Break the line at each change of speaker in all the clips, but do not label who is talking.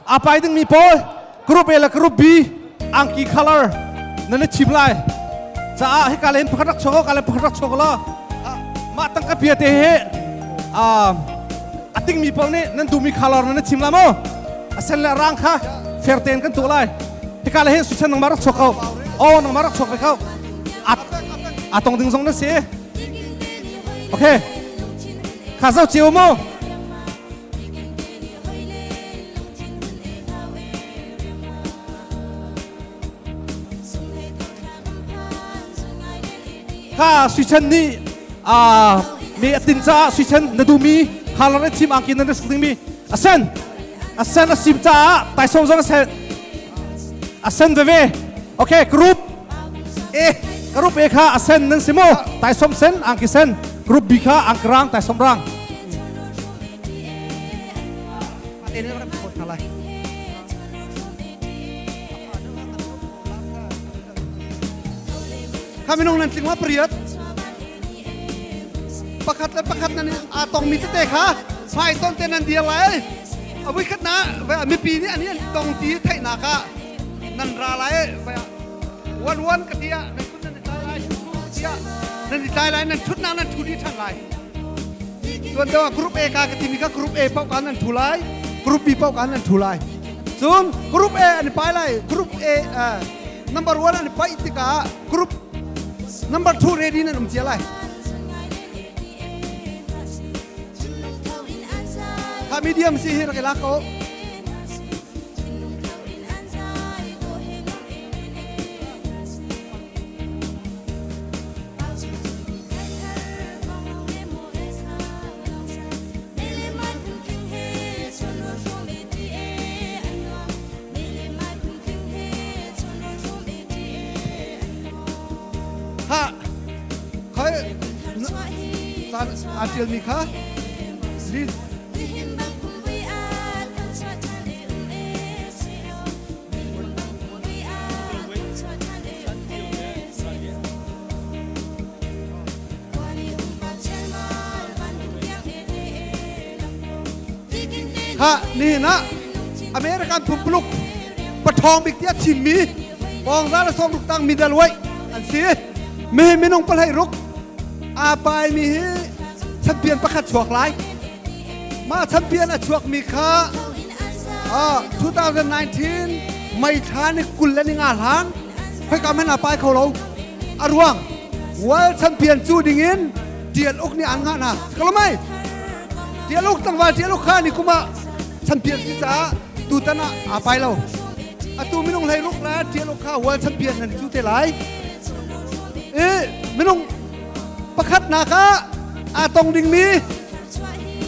A pai dingmi pawl Group A le Group B angki color nan i thim lai. Caah hika len pakhat rak chuak ka len pakhat rak chuak law mah tangka pia te hi a tingmi pawl nih nan duhmi color nan i thim lai maw? A sen le a rang kha fair tein kan tuah lai. Hika le hin suchen nangmah rak chuak ko. Oh nangmah rak chuak ve ko. A tong ding zong na si. Okay. Kha zau cio mu. Kha suichan nih mi a tin caah suichan na duhmi kha lang thim angki nan rak dingmi a sen a sen a sim caah taisawm zong a sen a sen veve okay group A group A kha a sen nan si mu taisawm sen angki sen group B kha angkrang taisawm rang.
Kha minung nan tling ma pariat pakhat le pakhat nan aa tongmi tete kha hmai ton te nan dir lai. A vui khat na mipi nih an an tong ti theihnak ah nan ra lai. One one ka ti ah nan kut nan i tlai lai, tiah nan i tlai lai, nan thutnak nan thu dih ṭhan lai. Tuan deuh ah Group A ka ka timi kha Group A paoh ka nan thu lai, Group B paoh ka nan thu lai. Cun Group A an i pai lai. Group A number 1 an i paih tikah Group number 2 ready nan um cia lai. Kha medium si hi rak i lak ko. Ha khoi caan aa ṭialmi kha list. Ha nihin ah American pumpuluk pathawng bik tiah thimmi pawngza le sawmruk tang middleweight an si. Mihi minung palhei ruk aa paimi hi champion pakhat chuak lai. Mah champion a chuakmi kha 2019 May thla ni 20 le ni nga hlang khoika hmanh aa pai kho lo. A ruang World Champion cu dingin Tial Uk nih an ngah hna. Kalomai Tial Uk tlangval Tial Uk kha ni kum ah champion si caah tutan ah aa pai lo. Atu minung hlei ruk le Tial Uk kha World Champion nan cu te lai. I minung pakhatnak ah aa tong dingmi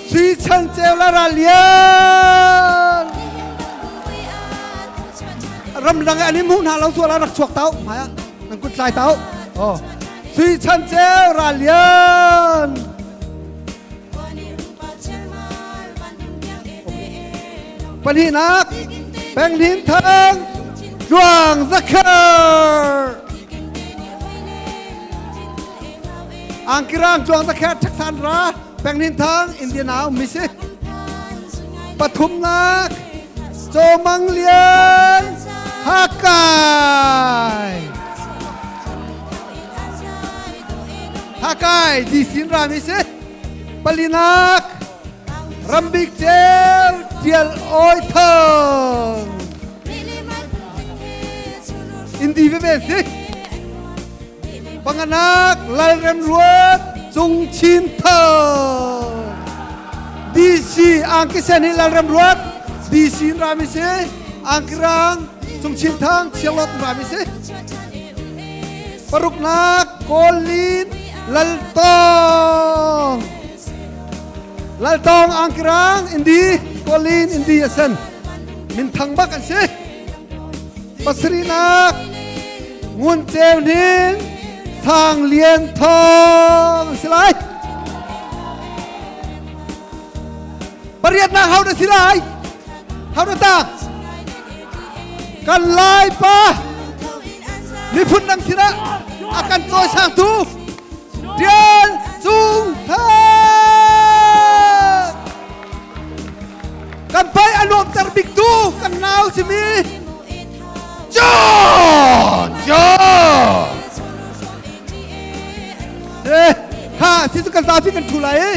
Sui Chan Ceu le Ral Lian ramdang an i hmuh hna lo sual ah rak chuak tau hmai ah nan kut tlai tau. Oh, Sui Chan Ceu Ral Lian. Pahnihnak Peng Hnin Thang Tluang Zakhar. Angkirang Tluang Zakhar Thaksan ra Peng Hnin Thang Indiana um mi si. Pathumnak Chawmang Lian Hakai. Hakai disin ra mi si. Palinak Rambik Ceu Tial Oi Thang. Indi veve si. Panganak Lalrem Ruat Cung Chin Thang. DC Angkisen hi Lalrem Ruat DC rami si. Angkirang Cung Chin Thang Chianglot rami si. Paruknak Kawlin Laltong. Laltong Angkirang Indi Kawlin Indi asen. Minthang bak an si. Pasarihnak Ngun Ceu Hnin Sang Lian Thawng si lai. Pariatnak hau na si lai. Hau na tak. Kan Lai pa miphun dang sinah a kan cawisangtu Tial Cung Thang. Kan pai a nuamter biktu kan thu lai i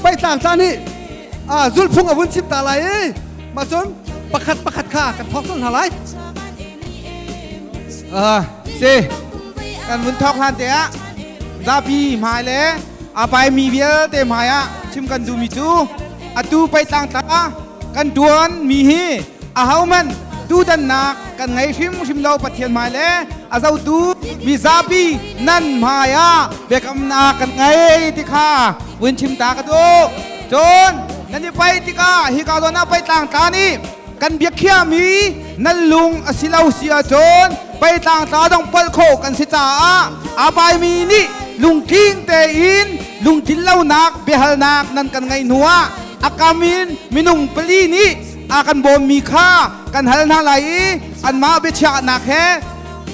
paitlang tla nih zulphung a vun chim ta lai i mah cun pakhat pakhat kha kan thawk cang hna lai.
Si kan vun thawk hlan te ah zapi hmai le a pai mi vialte hmai ah chim kan duhmi cu atu paitlang tla kan tuan mi hi a homan tudannak kan ngei hrimhrim lo. Pathian hmai le a zotu mi zapi nan hmai ah biakamnak kan ngei ti kha vun chim ta ka duh. Cun nan i pai tikah hi ka zawn ah paitlang tla nih kan biakhiah mi nan lung a si lo si ahcun paitlang tla dong palh khawh kan si caah a paimi nih lungtling tein lungtlin lonak biahalnak nan kan ngaih hnuah a kam in minung pali nih a kan bawmmi kha kan hal hna lai i anmah biachiahnak he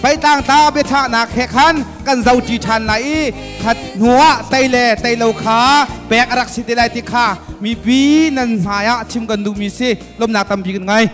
paitlang tla biachahnak he khan kan zoṭi ṭhan lai i khat hnuah tei le tei lo kha pek a rak si te lai ti kha mipi nan hmai ah chim kan duhmi si. Lawmnak tampi kan ngai.